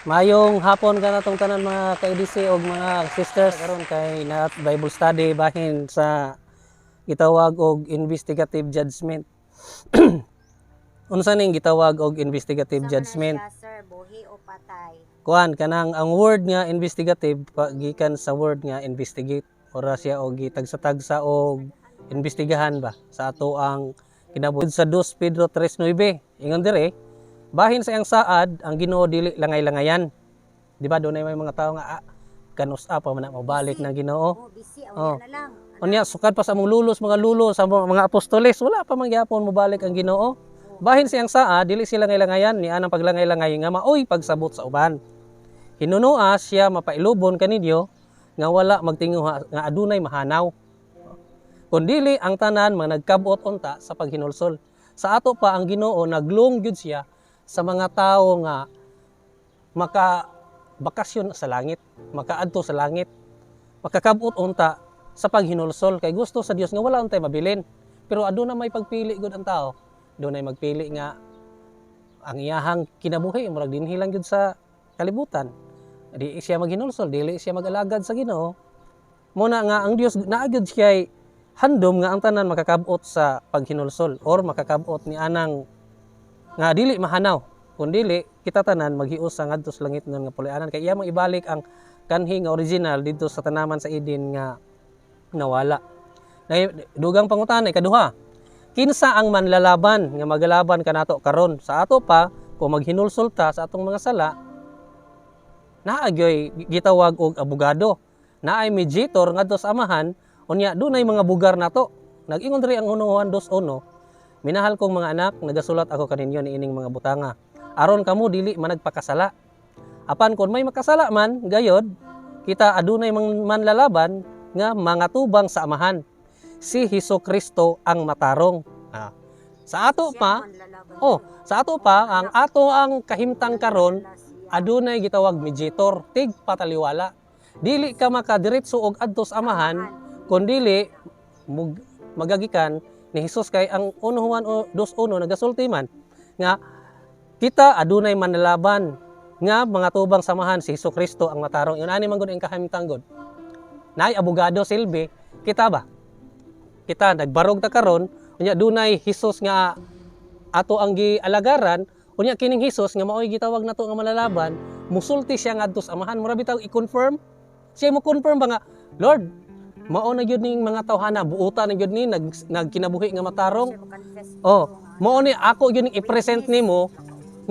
Mayong hapon kanatong tanan, mga ka-EDC og mga sisters. Karon kay na Bible study bahin sa gitawag og investigative judgment. Unsa ning gitawag og investigative Sama na judgment? siya, sir, buhi o patay. Kuan kanang ang word nga investigative pa, gikan sa word nga investigate. Ora siya og gitagsa-tagsa og investigahan ba sa ato ang kinabuhi. Sa 2 Pedro 3:9, ingon dire, bahin sa iyang saad ang Ginoo dili langay-langayan. Di ba dunay may mga tao nga, ah, kanus-a pa man na mobalik ng Ginoo? Oh, busy Oh. oh. Na lang. Unya sukad pa sa among lulos, mga lulo sa mga apostoles, wala pa man gyapon mobalik ang Ginoo. Bahin siyang saa, dili sila langay-langayan ni anang paglangay-langay nga maoy pagsabot sa uban. Hinunoa siya mapailubon kaninyo nga wala magtinguha nga adunay mahanaw. Kun dili, ang tanan mga nagkabot unta sa paghinulsol. Sa ato pa, ang Ginoo naglung gyud siya sa mga tawo nga maka bakasyon sa langit, makaadto sa langit, makakabot unta sa paghinulsol, kay gusto sa Dios nga wala untay mabilin. Pero aduna may pagpili gud ang tao. Dunay magpili nga ang iyahang kinabuhi murag dinhi lang gyud sa kalibutan. Di siya maghinulsol, dili siya mag-alagad sa Ginoo. Muna nga ang Dios naa gyud siya handom nga ang tanan makakabot sa paghinulsol or makakabot ni anang nga dili mahanaw. Kung dili, kita tanan maghiusa ngadto sa langit nun nga puloy-anan, kay iya mang ibalik ang kanhi nga original didto sa tanaman sa Eden nga nawala. Nay dugang pangutana, ikaduha. Kinsa ang manlalaban nga magalaban kanato karon? Sa ato pa, kung maghinulsol ta sa atong mga sala, naa gyoy gitawag og abogado. Naay mediator ngadto sa Amahan, unya dunay mga bugar nato. Nag-ingon diri ang 1 Juan 2:1, "Minahal kong mga anak, nagasulat ako kaninyo niining mga butanga aron kamo dili managpakasala. Apan kung may makasala man, gayod, kita adunay manlalaban nga mga tubang sa Amahan, si Hesus Kristo ang matarong." Ah. Sa ato Siya pa, manlalaban. Oh, sa ato pa, ang ato ang kahimtang karon, adunay gitawag mediator, tig pataliwala. Dili ka makadiretso og adto sa Amahan kun dili magagikan ni Hesus, kay ang 1 Juan 2:1 nagasulti man nga kita adunay manlalaban nga mga tubang samahan, si Hesus Kristo ang matarong. Yun ani man gud ang kahimtang gud. Naay abogado silbi kita ba? Kita nagbarog ta karon, unya dunay Hesus nga ato ang gialagaran, unya kining Hesus nga maoy gitawag nato nga malalaban, musulti siya ngadto sa Amahan. Mura bitaw i-confirm. Siya mo confirm ba nga, "Lord, mao na gyud ning mga tawhana, buutan na gyud ni nagkinabuhi nga matarong." Siya mo-confess Oh, dito nga. Mao ni ako gyud ning i-present nimo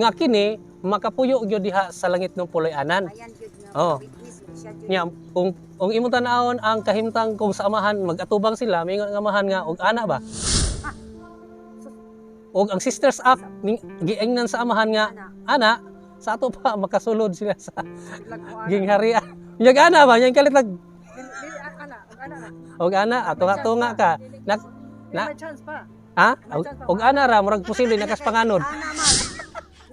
nga kini makapuyo gyud diha sa langit ng puloy-anan. Ayan gyud nga Oh. witness siya gyud. Nya kung imong tan-awon ang kahimtang kung sa Amahan mag-atubang sila, mingon ang Amahan nga og ana ba? Og ang Sisters Act ning giingnan sa Amahan nga Ana. Ana sa ato pa makasulod sila sa gingharian. Nyag ana ba? Nyag kalit lag og ana atunga-tunga ka. Na, may chance pa. Ha? Og ana ra murag posible nakaspanganod. Ana man.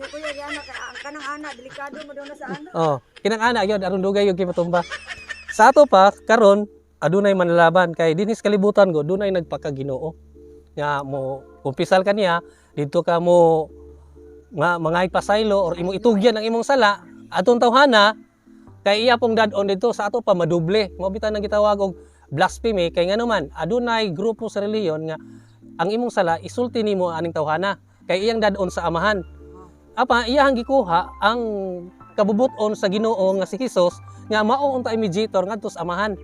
Ni kuya di ana kay ang kanang ana delikado mo daw na sa ana. Oh, kinang ana gyud aron dugay yung kipatumba. Sa ato pa karon adunay manlalaban, kay dinhi sa kalibutan go dunay nagpakaginoo nga mo kumpisal kaniya didto ka mo nga mga pasaylo or imong itugyan ang imong sala atong tawhana, kay iya pong dad-on didto. Sa ato pa madoble mo bitan ang gitawag og blasphemy, kay ngano man adunay grupo sa relihiyon nga ang imong sala isulti nimo aning tawhana kay iyang dad-on sa Amahan. Apa iyang gikuha ang kabubuton sa Ginoo nga si Hesus nga mao unta mediator ngadto sa Amahan.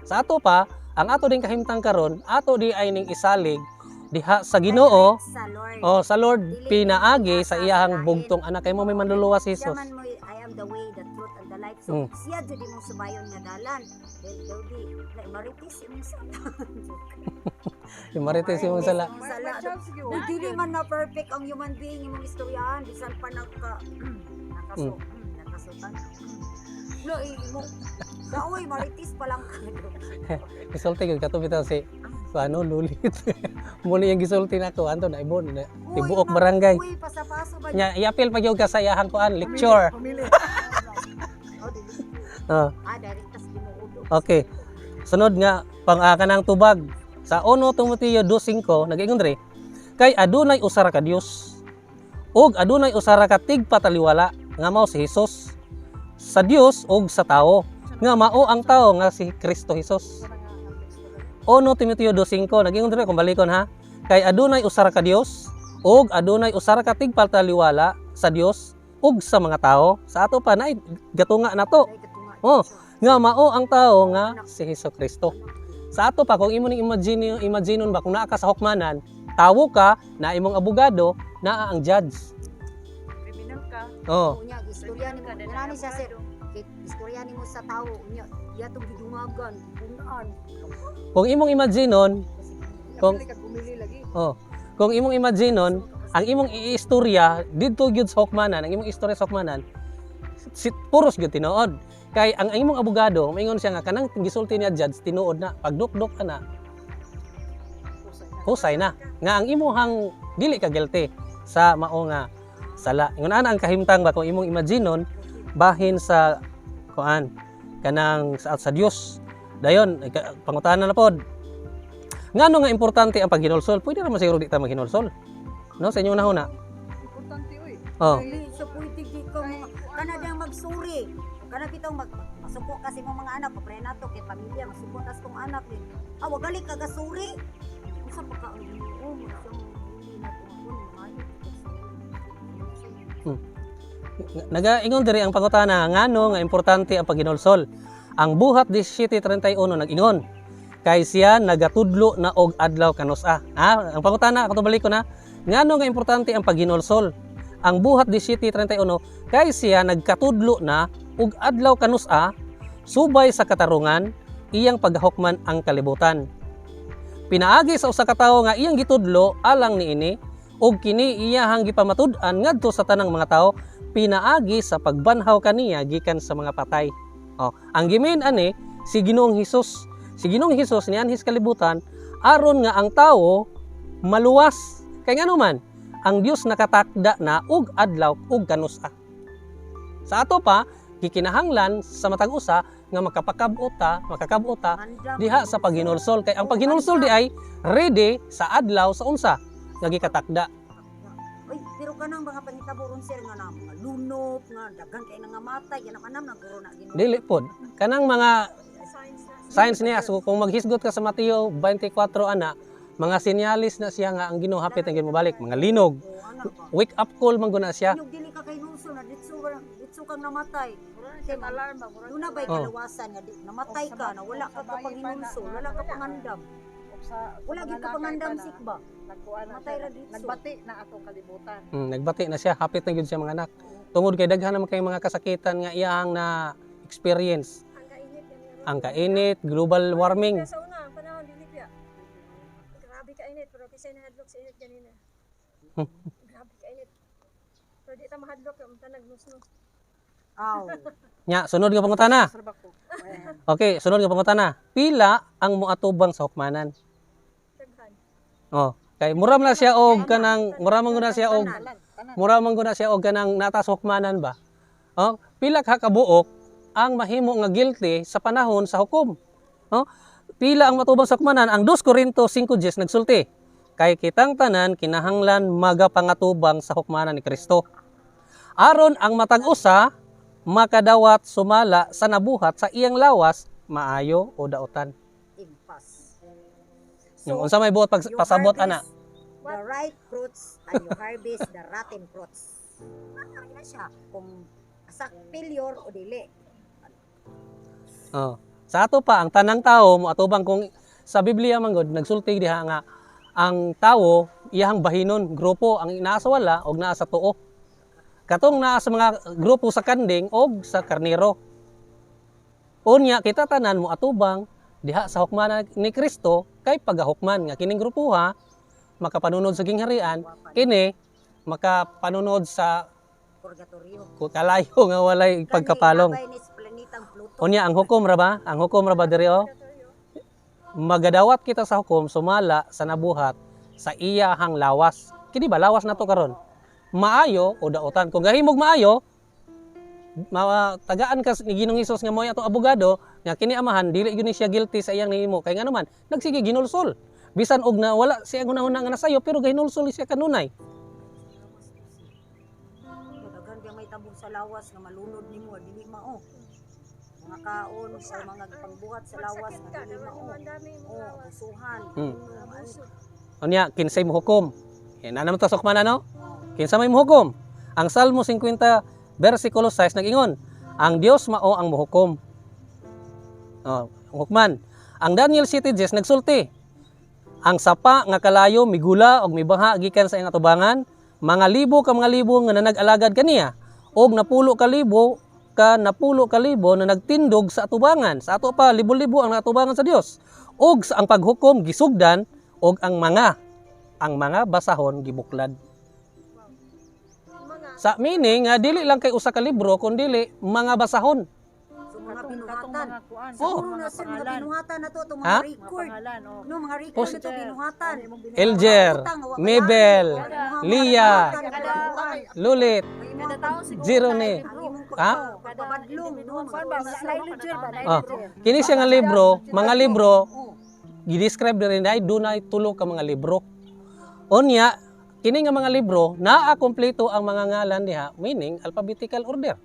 Sa ato pa, ang ato ding kahimtang karon, ato di ay ning isalig diha sa Ginoo. Sa Lord. O sa Lord, Dili pinaagi sa sa iyahang lain. Bugtong anak, kay mo may manluluwas si Siya Jesus. man mo'y I am the way, the truth, and the life. So, siya jud imong subayon nga dalan. Then, daw di, like, marites imong sala. Yung marites imong sala. Imong May, sala. may chance gyud. Uy, dili man na perfect ang human being imong istoryahan bisan pa nakasutan. No, imo. Daoy marites pa lang ka. Gisulti gyud kato bitaw si ano lulit. Muna yung gisulti nako anto na ibon na Uy, tibuok barangay. Uy, pasapaso ba? Nya iapil pa gyud ka sa iyahang kuan lecture. Pumili. Oh, dili. Oh. Ah, direct tas Ginoo. Okay. Sunod nga pang kanang tubag sa 1 Timoteo 2:5, nag-ingon diri, kay adunay usa ra ka Dios ug adunay usa ra ka tigpataliwala nga mao si Hesus sa Dios ug sa tawo nga mao ang tawo nga si Kristo Hesus. 1 Timoteo 2:5, nagingon diri kung balikon ha, kay adunay usa ra ka Dios ug adunay usa ra ka tigpataliwala sa Dios ug sa mga tao. Sa ato pa na gatunga nato. Ay, katunga. Oh, nga mao ang tao nga si Hesus Kristo. Sa ato pa, kung imo ning imagine imagineon ba, kung naa ka sa hukmanan, tawo ka na imong abogado, naa ang judge. Criminal ka. Oh, Unya, istorya nimo. Nani siya, sir. Kay istorya nimo sa tawo unya. Iya tong gidungagan, punaan. Kung imong imagineon, Kung ka bumili lagi. Oh, kung imong imagineon, ang imong iistorya didto gyud sa hukmanan, ang imong istorya sa hukmanan, si puros gyud tinuod. Kay ang imong abogado, maingon siya nga kanang gisulti niya judge tinuod na, pagdukdok ka na, Kusay na. husay na. Nga ang imuhang dili ka guilty sa mao nga sala. Ingon ana ang kahimtang ba kung imong imaginon bahin sa kuan kanang sa Dios. Dayon pangutana na pod. Ngano nga importante ang paghinulsol? Pwede ra man siguro di ta maghinulsol. No, sa inyong nahuna. Importante oy. Oh. Dili sa pwede di ka mga kana diyang magsuri. Kana bitong mag masuko kasi mong mga anak, kapre nato kay pamilya, masuko tas kong anak din. Ah, wagali ka gasuri. Unsa pa ka ang Ginoo mo siyang hindi na tungkol maayo ka suri. Nagaingon diri ang pangutana ngano nga importante ang paghinulsol. Ang Buhat 17:31 nag-ingon kay siya nagatudlo na og adlaw kanus-a. Ah, ang pangutana ako balik ko na, ngano nga importante ang paghinulsol. Ang Buhat 17:31 kay siya nagkatudlo na og adlaw kanus-a subay sa katarungan iyang paghukman ang kalibutan. Pinaagi sa usa ka tawo nga iyang gitudlo alang niini ug kini iyahang gipamatud-an ngadto sa tanang mga tawo pinaagi sa pagbanhaw kaniya gikan sa mga patay. Oh, ang gimin ani si Ginoong Hesus. Si Ginoong Hesus nianhi sa kalibutan aron nga ang tawo maluwas. Kay ngano man, ang Dios nakatakda na og adlaw ug kanus-a. Sa ato pa gikinahanglan sa matag usa nga makapakab-ot ta, makakab-ot ta Mandam diha sa paghinulsol, kay ang paghinulsol di ay ready sa adlaw sa unsa nga gikatakda. Uy, pero kanang mga pangitabo ron, sir, nga na mga lunop nga daghan kay nga matay yan kanam naguro na Ginoo. Dili pod. Kanang mga Science na. signs niya, so kung maghisgot ka sa Mateo 24 ana, mga sinyalis na siya nga ang Ginoo hapit ang Ginoo mobalik, mga linog, O ana ba. wake up call man guna siya. Inyog dili ka kay nulsol na ditso kang namatay. Mura na siya alarm ba? Mura Doon na ba'y Oh. kalawasan nga di, namatay ka na wala ka Sa bayi pa na- kapanghinulsol, wala ka pangandam. Wala gid ka pangandam sikba. Nagkuan na Matay siya. ra ditso. Nagbati na atong kalibutan. Nagbati na siya, hapit na gyud siya mga anak. Tungod kay daghan naman kay mga kasakitan nga iyang na experience. Ang kainit yan. Ang kainit, global warming. Sa una, ang panahon, dili pa. Grabe kainit, pero kisay nahadlok sa init ganina. Grabe kainit. Pero di ta mahadlok, yung tanag nusnos. Aw. Nya, sunod nga pangutana. Sir ba ko? Okay, sunod nga pangutana. Pila ang moatubang sa hukmanan? Daghan. Oh, kay mura man na siya og kanang mura man gud na siya og Tanan, tanan. mura man gud na siya og kanang nata sa hukmanan ba? Oh, pila ka kabuok ang mahimo nga guilty sa panahon sa hukom. Oh, pila ang matubang sa hukmanan? Ang 2 Corinto 5:10 nagsulti. Kay kitang tanan kinahanglan magapangatubang sa hukmanan ni Kristo. Aron ang matag usa makadawat sumala sa nabuhat sa iyang lawas, maayo o dautan. Impas. Yung unsa may buot pag you pasabot ana. harvest the right fruits and you harvest the rotten fruits. Ah, na siya kung asa failure o dili. Oh. Sa ato pa ang tanang tao moatubang, kung sa Biblia man gud nagsulti diha nga ang tawo iyang bahinon grupo ang naa sa wala og naa sa tuo. Katong naa sa mga grupo sa kanding og sa karnero. Unya kita tanan moatubang diha sa hukman ni Kristo kay pagahukman nga kining grupo ha makapanunod sa gingharian, Wa pa kini makapanunod sa purgatorio. kalayo nga walay pagkapalong. Kani, ni sa planetang Pluto. Unya ang hukom ra ba? Ang hukom ra ba diri oh? Magadawat kita sa hukom sumala sa nabuhat sa iyahang lawas. Kini ba lawas nato karon? Maayo o dautan? Kung gahimog maayo, tagaan ka ni Ginoong Hesus nga mo'y atong abogado nga kini amahan dili gyud ni siya guilty sa iyang nihimo kay ngano man nagsige ginulsol. Bisan og na wala siya hunahuna nga nasayo pero gahinulsol siya kanunay. Daghan kay may tabo. sa lawas nga malunod nimo dili mao. Mga kaon o mga pangbuhat sa lawas Magsakit nga ka, dili naman mao. yung ang dami mong Oh, lawas. abusuhan. Hmm. Abuso. Unya, kinsay mohukom? Eh, na naman ta sukman ano? Oh. Kinsa may mohukom? Ang Salmo 50 versikulo 6 nag-ingon, ang Dios mao ang mohukom. Oh, ang hukman. Ang Daniel 7:10 nagsulti, ang sapa nga kalayo migula og mibaha gikan sa iyang atubangan, mga libo ka mga libo nga nanag-alagad kaniya, og napulo ka libo ka napulo ka libo na nagtindog sa atubangan. Sa ato pa libo-libo ang natubangan sa Dios. Og sa ang paghukom gisugdan og ang mga basahon gibuklad. Mga Sa meaning nga dili lang kay usa ka libro kun dili mga basahon. So mga Katong binuhatan. mga kuan. Oh. Siguro na sir, mga binuhatan na to, itong Ha? mga record. Pangalan, oh. No, mga record Pos- na to, binuhatan. Elger, Utang, wa- Mabel, wa- Lia, Kada- Lulit, Kada tao siguro Jerone. Ang imong Ha? pagpabadlong, no? Kuan ba? Ledger ba? Ah. Ledger. Kini siya nga libro, mga libro Oh. gi-describe diri na ay dunay tulo ka mga libro. Unya, kini nga mga libro naa kompleto ang mga ngalan diha, meaning alphabetical order.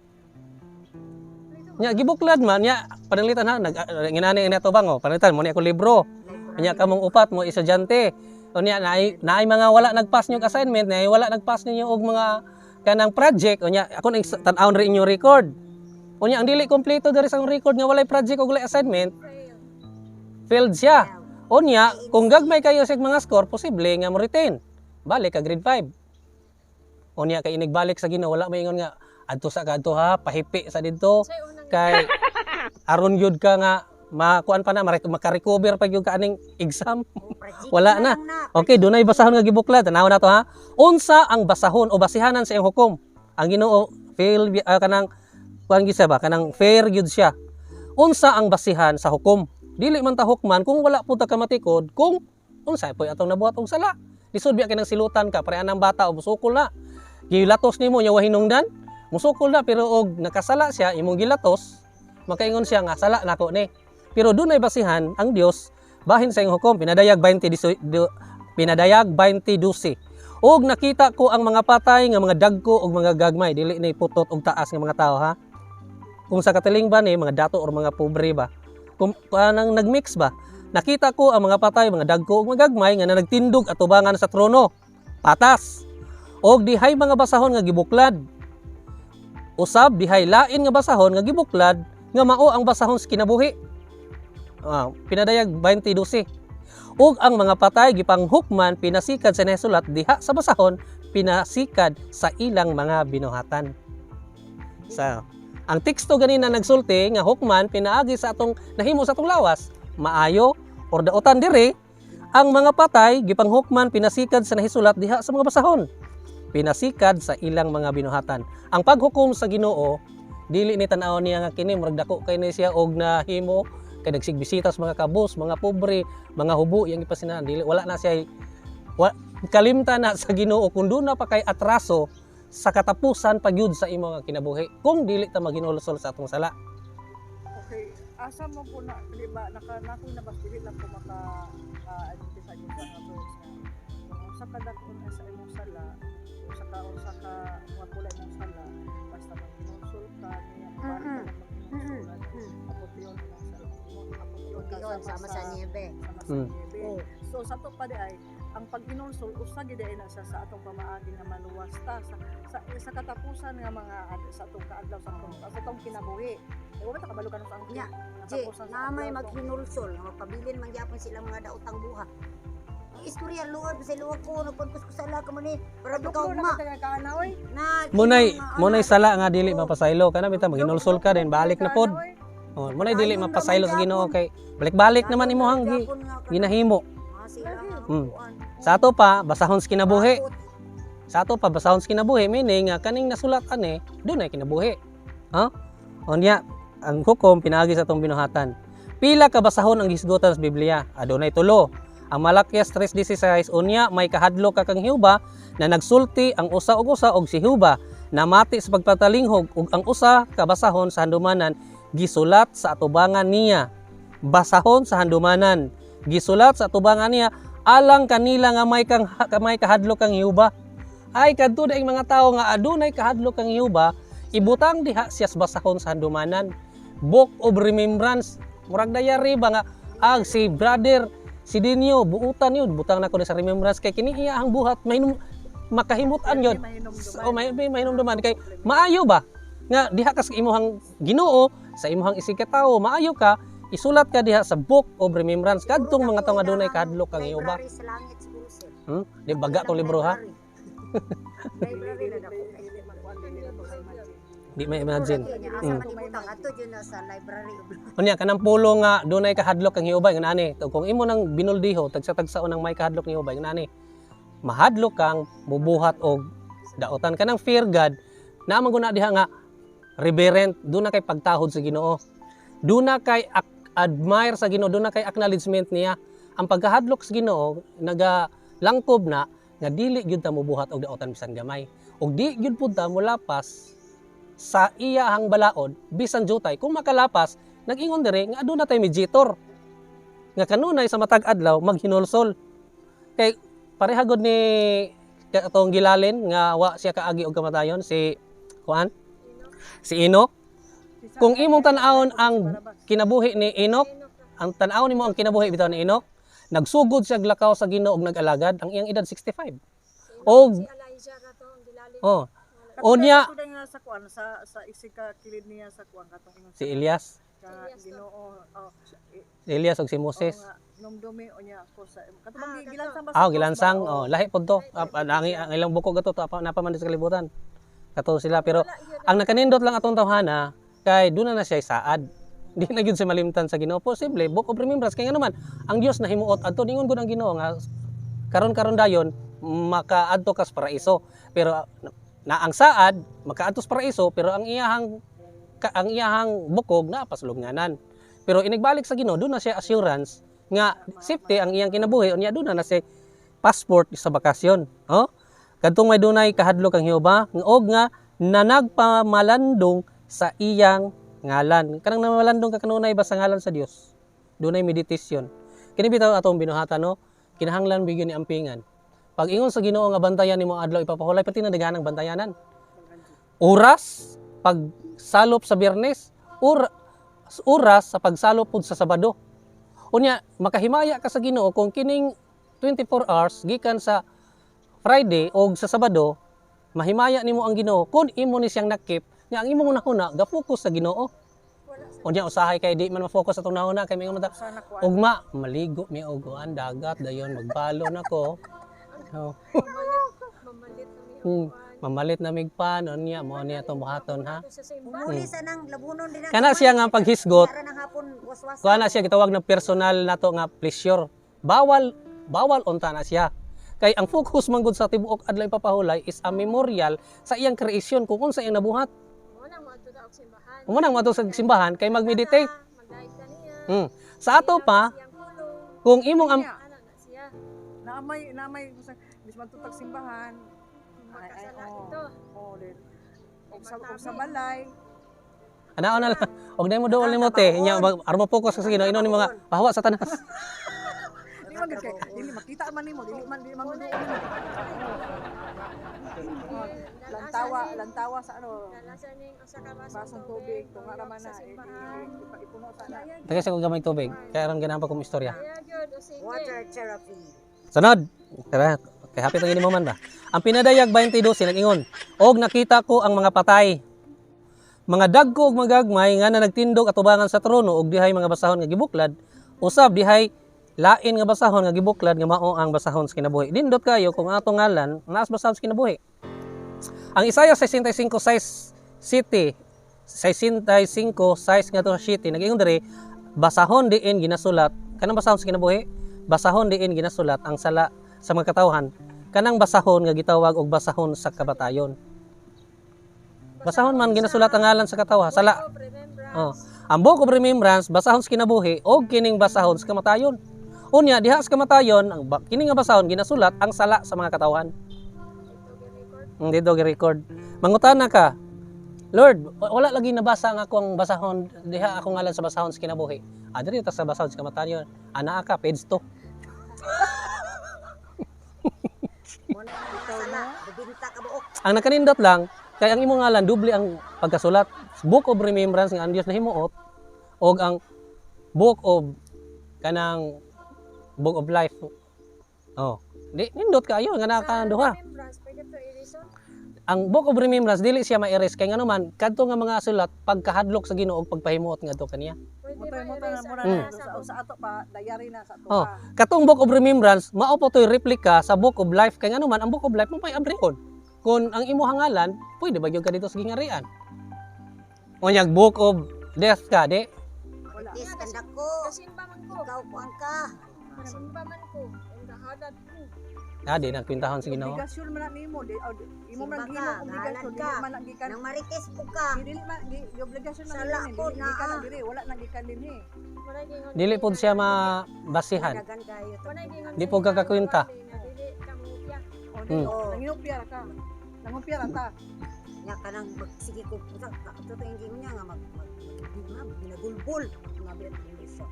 Nya gibuklad man nya pananglitan ha nag nginani nga nato bang oh, pananglitan mo ni ako libro. Nya kamong upat mo estudyante. Unya naay naay mga wala nagpass niyo og assignment, naay wala nagpass ninyo og mga kanang project, unya ako nang tan-awon rin inyo record. Unya ang dili kompleto diri sa akong record nga walay project og walay assignment, failed siya. Unya, kung gagmay kayo sa mga score, posible nga mo retain. Balik ka grade 5. Unya kay inigbalik sa Ginoo, wala maingon nga adto sa kadto ha, pahipi sa didto say unang kay aron gyud ka nga makuan pa na makarecover pa gyud ka aning exam. Wala na. Okay, dunay basahon nga gibuklad. Tanaw na to ha. Unsa ang basahon o basihanan sa iyang hukom? Ang Ginoo fail kanang kuan gyud siya ba kanang fair gyud siya. Unsa ang basihan sa hukom? Dili man ta hukman kung wala pud ta kamatikod kung unsa poy atong nabuhat og sala. Lisod biya kay nang silutan ka pare anang bata o musukol na. Gilatos nimo nya wa hinungdan, musukol na pero og nakasala siya imong gilatos, makaingon siya nga sala nako ni. Pero dunay basihan ang Dios bahin sa iyong hukom pinadayag 20 pinadayag 20:12. Og nakita ko ang mga patay nga mga dagko og mga gagmay, dili ni putot og taas nga mga tao ha. Kung sa katiling ba ni mga dato or mga pobre ba. Kung anang nagmix ba. Nakita ko ang mga patay, mga dagko ug mga gagmay nga nagtindog atubangan sa trono. Patas. Og dihay mga basahon nga gibuklad. Usab dihay lain nga basahon nga gibuklad nga mao ang basahon sa kinabuhi. Ah, pinadayag 20:12. Ug ang mga patay gipanghukman pinasikad sa nasulat diha sa basahon pinasikad sa ilang mga binuhatan. Sa ang teksto ganina nagsulti nga hukman pinaagi sa atong nahimo sa atong lawas, maayo or daotan diri, ang mga patay gipanghukman pinasikad sa nahisulat diha sa mga basahon. Pinasikad sa ilang mga binuhatan. Ang paghukom sa Ginoo dili ni tan-awon niya nga kini murag dako kay ni siya og nahimo kay nagsigbisita sa mga kabus, mga pobre, mga hubo yang ipasinahan dili wala na siya wa, kalimta na sa Ginoo kung doon na pa kay atraso sa katapusan pagyud sa imo nga kinabuhi kung dili ta maghinulsol sa atong sala. Okay, asa mo po na, di ba, naka, nako na bas, dili lang ko maka, identify yung sa verse nga. Kung unsa ka dako na sa imong sala, unsa ka, mga pula imong sala, basta maghinulsol ka, niya, balik ka lang maghinulsol, apotion imong sala, apotion ka Yun, sama sa niebe. sama sa niebe. Oh. So sa to pa di ay ang pag-inulsol usa gid ay na siya sa atong pamaagi nga maluwas ta sa katapusan nga mga sa atong kaadlaw sa atong kinabuhi. Kay wa ta kabalo kanus ang Nya, Je, katapusan sa na may adlaw. maghinulsol, nga magpabilin man gyapon silang mga daotang buha. Ang istorya luwag sa luwag ko, nagpagkus ko sa ka man ni, para Duklo ka na ugma. ka taga kaana oy. Na, Munay mga munay anak. sala nga dili mapasaylo kana bitaw maghinulsol ka din balik na pod. Kaana, oy. Oh, munay dili mapasaylo sa Ginoo kay balik-balik naman imong gi, Gyapon nga kanang- ginahimo. Ah, sila nga kuan. Sa ato pa basahon sa kinabuhi. Takot. Sa ato pa basahon sa kinabuhi meaning nga kaning nasulatan eh dunay kinabuhi. Ha? Unya ang hukom pinaagi sa atong binuhatan. Pila ka basahon ang hisgutan sa Biblia? Adunay tulo. Ang Malakias 3:16, unya may kahadlok ka kang Hiuba na nagsulti ang usa og usa og si Hiuba namati sa pagpatalinghog ug ang usa ka basahon sa handumanan gisulat sa atubangan niya. Basahon sa handumanan gisulat sa atubangan niya alang kanila nga may kahadlok kang Hiuba. Ay kadto daing mga tawo nga adunay kahadlok kang Hiuba, Ibutang diha siya sa basahon sa handumanan. Book of Remembrance. Murag diary ba nga ag si brother si Dinyo buutan yun butang nako ni sa remembrance kay kini iya ang buhat mahinum makahimutan yun. O may mahinumduman kay maayo ba nga diha ka sa imuhang Ginoo sa imuhang isig ka tawo, maayo ka isulat ka diha sa Book of Remembrance kadtong mga tawo nga dunay kahadlok kang Jehova. Library sa langit siguro, sir. Di baga tong libro, ha. Library na dako. Di may imagine. Asa man ibutang ato jud na sa library. Unya kanang pulo nga dunay kahadlok kang Jehova nga ani. Kung imo nang binuldiho tagsa-tagsaon ang may kahadlok ni Jehova nga ani. Mahadlok kang mubuhat og daotan kanang fear God naa man guna diha nga reverent, duna kay pagtahod sa Ginoo. Duna kay admire sa Ginoo, duna kay acknowledgement niya. Ang pagkahadlok sa Ginoo nagalangkob na nga dili gyud ta mubuhat og daotan bisan gamay. Og di gyud pud ta molapas sa iyahang balaod bisan jutay. Kung makalapas, nag-ingon dire nga aduna tay mediator nga kanunay sa matag adlaw maghinulsol. Kay pareha gud ni atong gilalin nga wa siya kaagi og kamatayon, si kuan, si Enoch. Kung imong tan-awon ang kinabuhi ni Enoch, ang tan-awon nimo ang kinabuhi bitaw ni Enoch, nagsugod siya glakaw sa Ginoo og nag-alagad ang iyang edad 65. Og Si Elijah ra to ang gilalin. oh, unya Kato nga sa kuan sa isig ka kilid niya sa kuan katong ingon si Elias, sa Ginoo, oh, si Elias og si Moses. Oo nga, numdumi unya ako sa katong bang gilansang ba sa Ah, cross gilansang, ba? oh, lahi pod to. Ah, ang ilang buko gato to, napa man sa kalibutan. Kato sila, pero ang nakanindot lang atong tawhana kay duna na siya saad. Di na gyud siya malimtan sa Ginoo. Posible Book of Remembrance kay ngano man ang Dios nahimuot adto, ningon gud ang Ginoo nga karon-karon dayon makaadto ka sa paraiso. Pero na ang saad makaadto sa paraiso, pero ang iyahang bukog na pasulunganan. Pero inigbalik sa Ginoo, duna siya assurance nga safety ang iyang kinabuhi, unya duna na siya passport sa bakasyon. Oh? Kadtong may dunay kahadlok kang Jehova og nga nanagpamalandong sa iyang ngalan. Kanang namalandong ka kanunay ba sa ngalan sa Dios. Dunay meditation. Kini bitaw atong binuhatan, no. Kinahanglan bigyan ni ampingan. Pag ingon sa Ginoo nga bantayan nimo adlaw ipapahulay, pati na daghanang bantayanan. Oras pag salop sa Biyernes, oras sa pagsalop pud sa Sabado. Unya makahimaya ka sa Ginoo kung kining 24 hours gikan sa Friday o sa Sabado, mahimaya nimo ang Ginoo kung imo ni siyang nakip nga ang imong hunahuna ga-focus sa Ginoo. Wala sa Unya usahay kay di man ma-focus atong hunahuna kay mingon man ta, Sana kuan. ugma maligo mi og kuan dagat dayon magbalo nako. Oh, mamalit, mamalit na mi og kuan. Mamalit na migpan unya mo ni atong buhaton, ha. Sa simbahan. Muli sa nang labunon din ang Kana siya nga paghisgot, Ara ng hapon waswasan. kuha na siya gitawag na personal nato nga pleasure. Bawal bawal unta na siya. Kay ang focus man gud sa tibuok adlaw ipapahulay is a memorial sa iyang creation kung unsa iyang nabuhat. Mo nang moadto ta og simbahan. Mo nang moadto sa simbahan kay magmeditate. Magdait ka niya. Sa ato pa, Siyang pulong. kung imong am Ana na siya. Naamay bis man tutag simbahan. Ay, ay, Makasala oo. ito. Oh, din. Og sa balay. Anaon na lang. Og dai mo dool nimo te, nya aron mo focus ka sa Ginoo, ino ni mga pahawa sa tanas. Di man gid kay dili makita man nimo, dili man mo. Lantawa, lantawa sa ano, Dalasan ning usa ka basong basong tubig, tunga ra man sa na simbahan. ipuno sa na. Tagay sa kong gamay tubig. Kay aron ganahan pa kong istorya. Kaya gyud o sige. Water therapy. Sunod. Tara, kay happy tong mo man ba. Ang pinadayag 20:12 nag-ingon, og nakita ko ang mga patay. Mga dagko ug magagmay nga na nagtindog atubangan sa trono ug dihay mga basahon nga gibuklad, usab dihay lain nga basahon nga gibuklad nga mao ang basahon sa kinabuhi. Nindot kayo kung atong ngalan naas basahon sa kinabuhi. Ang Isaiah 65 size city 65 size nga to city nag-ingon diri, basahon diin ginasulat kanang basahon sa kinabuhi, basahon diin ginasulat ang sala sa mga katawhan, kanang basahon nga gitawag og basahon sa kabatayon. Basahon man ginasulat ang ngalan sa katawhan sala. Book of Remembrance. Oh. Ang Book of Remembrance, basahon sa kinabuhi og kining basahon sa kamatayon. Unya diha sa kamatayon ang kini nga basahon ginasulat ang sala sa mga katawhan. Ito gi-record. Hindi daw gi-record. Mangutana ka, Lord, wala lagi nabasa ang akong basahon diha akong ngalan sa basahon sa kinabuhi. Ah, diri ta sa basahon sa kamatayon. Ana ka page 2. Muna sala, bibinta ka buok. Ang nakanindot lang kay Kay ang imong ngalan doble ang pagkasulat. Book of Remembrance nga ang Dios nahimuot og ang book of kanang book of life. Oh, di nindot kaayo nga naa ka Sa duha. remembrance, pwede to i-reason. Ang Book of Remembrance dili siya ma-erase kay ngano man kadto nga mga sulat pagkahadlok sa Ginoo og pagpahimuot ngadto kaniya. Pwede Mo tayo mo ma-erase na muna ang na nasa sa, book. sa ato pa diary na sa ato Oh. pa. Katong Book of Remembrance mao po to'y replica sa Book of Life kay ngano man ang Book of Life mo pay abrihon. Kung ang imo hangalan, pwede ba gyud ka dito sa gingarian? Unyag Book of Death ka di. Wala. Marites kanda ko. Kasimba man ko. Ikaw kuan ka. Kasimba man ko. Ang gahadad ko. Ah, di nagkwintahon sa Ginoo. Obligasyon man na nimo di oh, imo man Simba ka, gihimong obligasyon gahalan dili ka. man ang gikan Nang marites po ka. dili man di di obligasyon man Sala nimo, po dili na, gikan na ah. diri wala na gikan dinhi. Walay gingon Dili pod siya mabasihan. Dagan kayo. Walay gingon Di po kakakwenta. nga dili ka mangupya. O di nanghinupya ra ka. Nangupya ra ta. Nya kanang sige ko puta totoo yung gingon niya nga mag mag mag ginagulbol nga bi at hindi siya.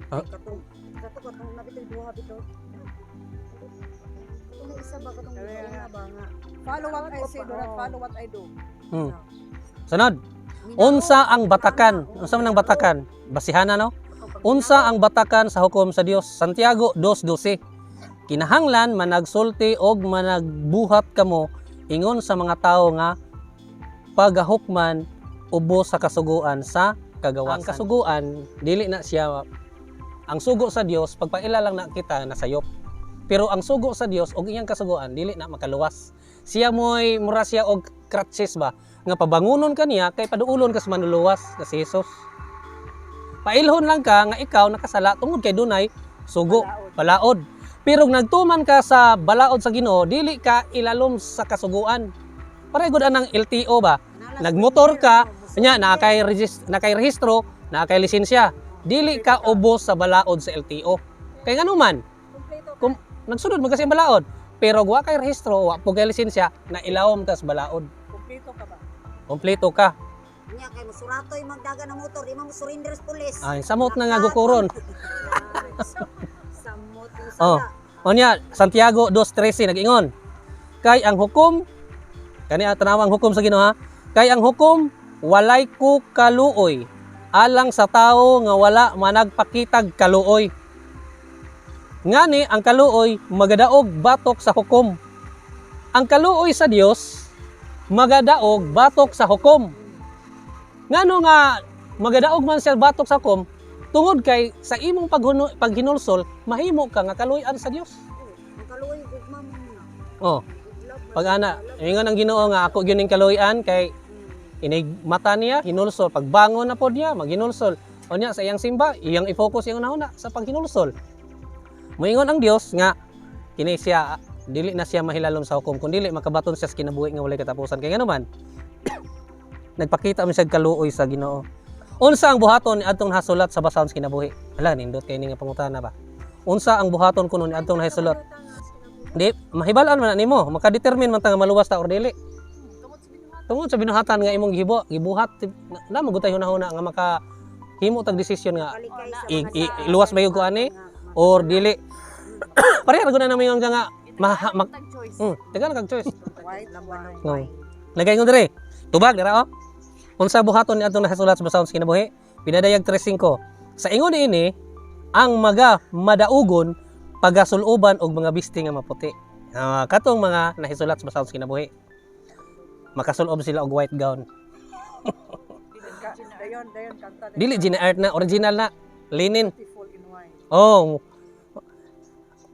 Ah. Katong kato katong nabitoy duha bitaw. Katong isa ba katong Kaya una ba nga. Follow what I say, do not follow what I do. Sunod, unsa ang batakan? Unsa man ang batakan? Basihan na no? Unsa ang batakan sa hukom sa Dios? Santiago 2:12. Kinahanglan managsulti og managbuhat kamo ingon sa mga tawo nga pagahukman ubos sa kasuguan sa kagawasan. Ang kasuguan dili na siya ang sugo sa Dios pagpaila lang na kita nasayop. Pero ang sugo sa Dios og iyang kasuguan dili na makaluwas. Siya mo'y mura siya og crutches ba nga pabangunon ka niya kay paduulon ka sa manluluwas na si Jesus. Pailhon lang ka nga ikaw nakasala tungod kay dunay sugo, Balaod. balaod. Pero kung nagtuman ka sa balaod sa Ginoo, dili ka ilalom sa kasuguan. Pareho gud anang LTO ba? Nagmotor ka, nya naa kay naa kay rehistro, naa kay lisensya. Dili ka ubos sa balaod sa LTO. Kay ngano man, Kompleto ka. Nagsunod man kasi ang balaod. Pero wa kay rehistro, wa po kay lisensya, na ilawom ka sa balaod. Kompleto ka ba? Kompleto ka. Nya kay musuratoy magdaga ng motor, di man mo surrender sa pulis. Ay, samot na nga gukuron. Samot yung Oh. sala. Onya, Santiago 2:13 nag-ingon. Kay ang hukom kani ang tanawang hukom sa Ginoo ha. Kay ang hukom walay ko kaluoy alang sa tawo nga wala managpakitag kaluoy. Ngani ang kaluoy magadaog batok sa hukom. Ang kaluoy sa Dios magadaog batok sa hukom. Ngano nga magadaog man siya batok sa hukom tungod kay sa imong paghinulsol mahimo ka nga kaluoyan sa Dios. Ang kaluoy gugma mo na. Oh, pag ana, ingon ang Ginoo nga ako gyud ning kaluoyan kay inig mata niya hinulsol pagbangon na pod niya maghinulsol. Unya sa iyang simba, iyang i-focus iyang unahuna sa paghinulsol. Moingon ang Dios nga kini siya dili na siya mahilalom sa hukom kun dili makabaton siya sa kinabuhi nga walay katapusan kay ngano man nagpakita man siya kaluoy sa Ginoo. Unsa ang buhaton ni adtong nahasulat sa basahon sa kinabuhi? Hala, nindot kay ni nga pangutana ba? Unsa ang buhaton kuno ni adtong nahisulat? Di, mahibal-an man na nimo, makadetermine man ta nga maluwas ta or dili. Tungod sa binuhatan nga imong gibo, gibuhat na magutay hunahuna nga maka himo tag desisyon nga Kalikay sa mga iluwas ba yung kuan eh? Or dili. Pareha ra gud na namin nga nga maha, mak, taga kag choice. White wine. No. Lagay ko dire. Tubag dira oh. Unsa buhaton ni adtong nahasulat sa basahon sa kinabuhi? Pinadayag 3:5. Sa ingon niini ang maga madaugon pagasuluban og mga bisti nga maputi. Ah, katong mga nahisulat sa basahon sa kinabuhi. Makasulob sila og white gown. Dayon, dayon kanta. Dili gina art na original na linen. Beautiful in white. Oh.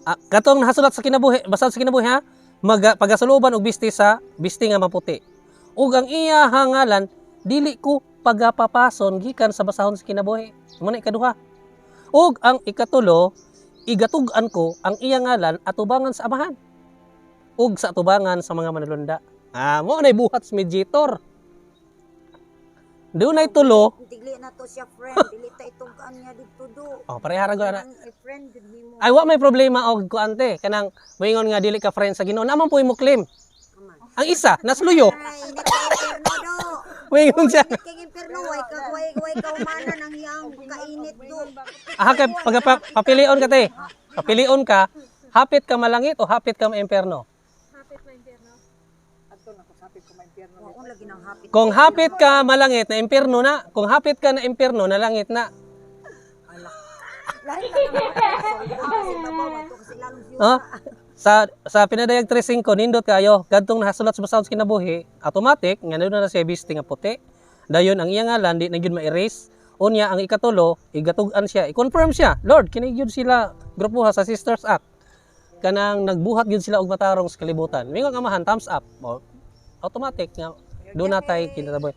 Ah, katong nahasulat sa kinabuhi, basta sa kinabuhi ha, maga pagasuloban og bisti sa bisti nga maputi. Ug ang iya hangalan dili ko pagapapason gikan sa basahon sa kinabuhi. Mo na ikaduha. Ug ang ikatulo, igatug-an ko ang iya ngalan atubangan sa amahan ug sa atubangan sa mga manulunda. Ah, mo nay buhat sa mediator. Dunay tulo, Dili na to siya friend, dili ta itong kaan niya dito do. Oh, pareha ra gud na. Kanang i-friend gud nimo. Ay wa may problema og kuante kanang moingon nga dili ka friend sa Ginoo. Naman po imo claim. Aman. Ang isa nasluyo. Ay, init kay imperno do. Moingon siya. Init kay imperno, way ka way ka humanan ang iyang kainit do. Aha kay pag papilion ka te. Papilion ka, hapit ka malangit o hapit ka maimpierno. Hapit ma impyerno. Adto na ko sapit ko maimpyerno. Wa lagi Sige nang hapit. Kung hapit ka malangit na impyerno na, kung hapit ka na impyerno na langit na. Lahi lang ang mga babaw ato kasi lalong siya. Oh, sa Pinadayag 3.5 nindot kayo kadtong nahasulat sa basahon sa kinabuhi, automatic nga na siya biste nga puti. Dayon ang iyang ngalan di na gyud ma-erase. Unya ang ikatulo, igatug-an siya, i-confirm siya. Lord, kini gyud sila grupuha sa Sisters Act. Kanang nagbuhat gyud sila og matarong sa kalibutan. Mingon ang Amahan, thumbs up. O, automatic nga doon natay kinataboy.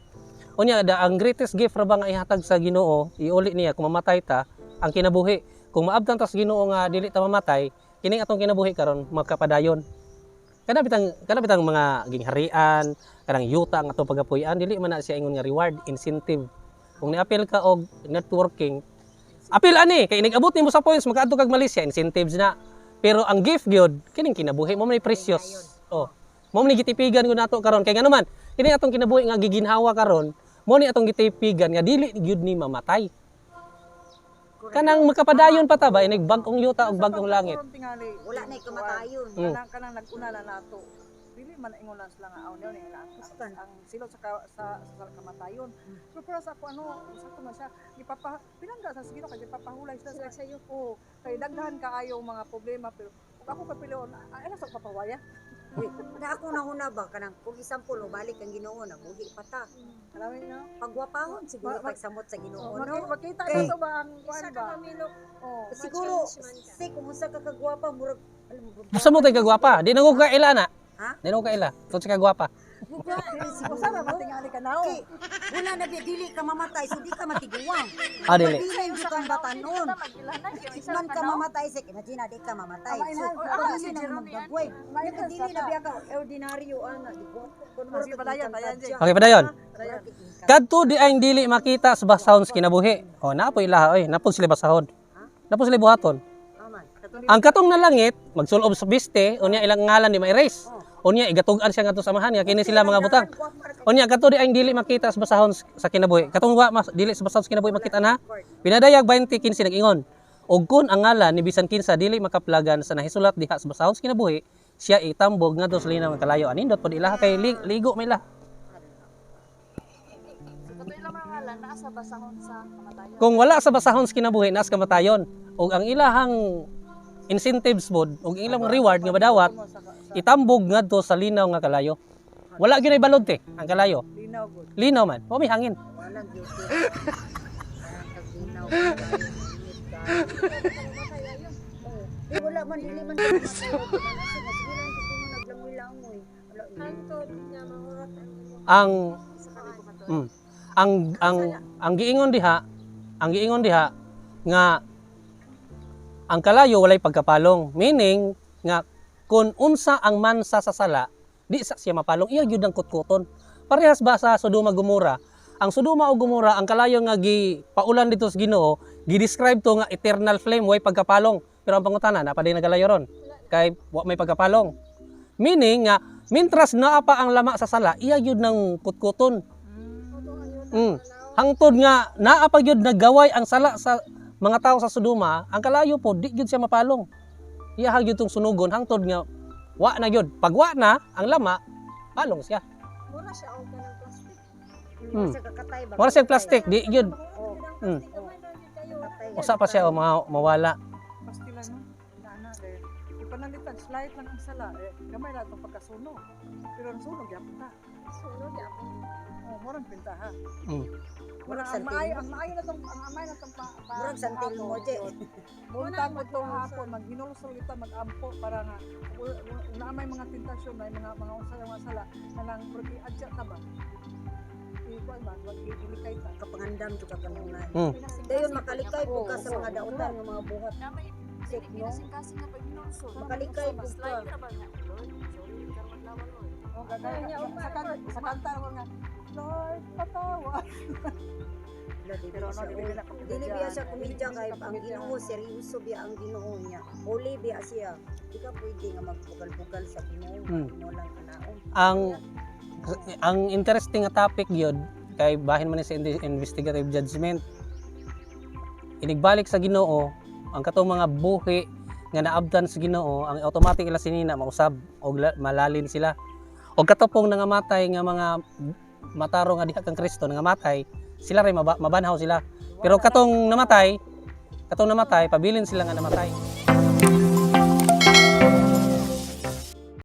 Unya da ang greatest gift ra ba nga ihatag sa Ginoo, iuli niya kung mamatay ta ang kinabuhi. Kung maabtan ta sa Ginoo nga dili ta mamatay, kining atong kinabuhi karon magkapadayon. Kana bitang mga gingharian, kanang yuta ang atong pagapuy-an, dili man na siya ingon nga reward, incentive. Kung niapil ka og networking, apil ani kay inig-abot nimo sa points makaadto kag Malaysia, incentives na. Pero ang gift gyud kining kinabuhi mo man precious. Oh. Mo man gitipigan ko nato karon kay ngano man kini atong kinabuhi nga giginhawa karon, mo ni atong gitipigan nga dili gyud ni mamatay. Kanang makapadayon pa ta ba inig bag-ong yuta ug bag-ong langit. Wala na kamatayon. Kanang kanang nag-una na nato. Dili man ingon lang sila nga aw niyo ang silot sa kamatayon. Pero para sa ako ano, sa ako man siya gipapa pinangga sa siguro kay gipapahulay sila Sila sa sa'yo. oh, kay daghan kaayo mga problema pero kung ako kapilion ay na sa papawaya. Uy, na ako na una ba kanang kung example o balik ang Ginoo na buhi pa ta. Alam niyo? Pagwapahon siguro pagsamot sa Ginoo Oh, no. makita Kay- na to ba ang kuan Isa ka ba? mamilok. Oh. Siguro Ma-change man ka. say kung unsa ka kagwapa murag alam mo Basta mo tay kagwapa, di na ko kaila na. Ha? Di na ko kaila. Tungod sa kagwapa. Siguro Usa ra matingali ka now. Kay, wala na biya dili ka mamatay so di ka matiguang. Ah, dili. Pabilin jud kang batanon. Man ka mamatay sa imagine na di ka mamatay. Ah, So, ma-enhance. pabilin ang magdagway. Ma-enhance Dili na ka. biya ka ordinaryo ana di ko. Kun Ah, sige, padayon, padayon, Jay. Okay, padayon. Padayon. Kadto di ang dili makita sa basahon sa kinabuhi. O napo ilaha oy, napo sila basahon. Napo sila buhaton. Aman. Ang katong nalangit magsulob sa biste, unya ilang ngalan di ma-erase. Unya igatug-an siya ngadto sa amahan nga kini sila mga butang. Unya kadto di ang dili makita sa basahon sa kinabuhi. Katong wa mas dili sa basahon sa kinabuhi makita na. Pinadayag 20:15 nag-ingon. Og kun ang ngalan ni bisan kinsa dili makaplagan sa nahisulat diha sa basahon sa kinabuhi, siya itambog ngadto sa linaw nga kalayo. Anindot pod ilaha kay ligo may ilaha. So, kato ilang mga ngalan, naa sa basahon sa kamatayon. Kung wala sa basahon sa kinabuhi, naas kamatayon. Og ang ilahang incentives bod og ilang reward nga madawat itambog ngadto sa linaw nga kalayo. Wala gyud ay balod te ang kalayo. Linaw gud. Linaw man, wa may hangin. Walang beauty. Parang kaginaw, kayo, init kayo. Eh, wala man, dili man. Sige lang, kung naglangoy-langoy. Wala, Hantod nga mahurat ang imo. Ang Sa kanila. ang ang giingon diha nga ang kalayo walay pagkapalong, meaning nga kung unsa ang mansa sa sala, di sa siya mapalong, iya gyud ang kutkuton. Parehas ba sa Sodoma Gomora? Ang Sodoma o Gomora, ang kalayo nga gipaulan dito sa Ginoo, gi-describe to nga eternal flame, way pagkapalong. Pero ang pangutana, naa pa din nagalayo ron kay wa may pagkapalong, meaning nga mintras naa pa ang lama sa sala, iya gyud ng kutkuton. Hangtod nga naa pa gyud nagaway ang sala sa mga tao sa Sodoma, ang kalayo po di gyud siya mapalong. Iya gyud tong sunugon hangtod nga wa na gyud. Pag wa na ang lama, palong siya. Mura siya og kanang plastic. Mura siya kakatay ba? Mura siyang plastic, di gyud. Mahurat gyud ang plastic. Gamay ra gyud kayo. Kakatay. Usa pa siya o mawala. Pastila no. Ana eh. Ipanalitan slight lang ang sala eh. Gamay lang itong pagkasunog. Pero ang sunog gyapon ta. Sunog gyapon. Oh, murang pintaha. Murag Murag ang santil maayo, mo. ang maayo na tong ang amay na tong pa Murag santil mo, Je. Buntag mo tong hapon maghinulsol kita magampo para nga una may mga tentasyon may mga unsa nga mga sala kanang murag i-adya ta ba. Ikuan ba, wag ilikay ta. Kapangandam jud ka kanunay. Pinasingkasing Dayon makalikay po ka sa Oo, mga dautan ng mga buhat. Na may Sik, no? pinasingkasing nga paghinulsol. Makalikay po ka. Slide ra ba nga? Lord, sorry, karon lawa Lord. Oh, gagay sa kanta ko nga Lord, patawa. Wala, dili Pero no, siya, dili oy. na komedya. Dili biya siya komedya Dili kay siya ang komedya. Ginoo seryoso biya ang Ginoo niya. Holy biya siya. Di ka pwede nga magbugal-bugal sa Ginoo. Ginoo lang kanaon. Ang interesting nga topic gyud kay bahin man ni sa investigative judgment. Inigbalik sa Ginoo ang katong mga buhi nga naabdan sa Ginoo, ang automatic ila sinina mausab og malalin sila. Og katopong nangamatay nga mga matarong nga diha kang Kristo nga matay, sila ray mabanhaw sila. Pero katong namatay, pabilin sila nga namatay.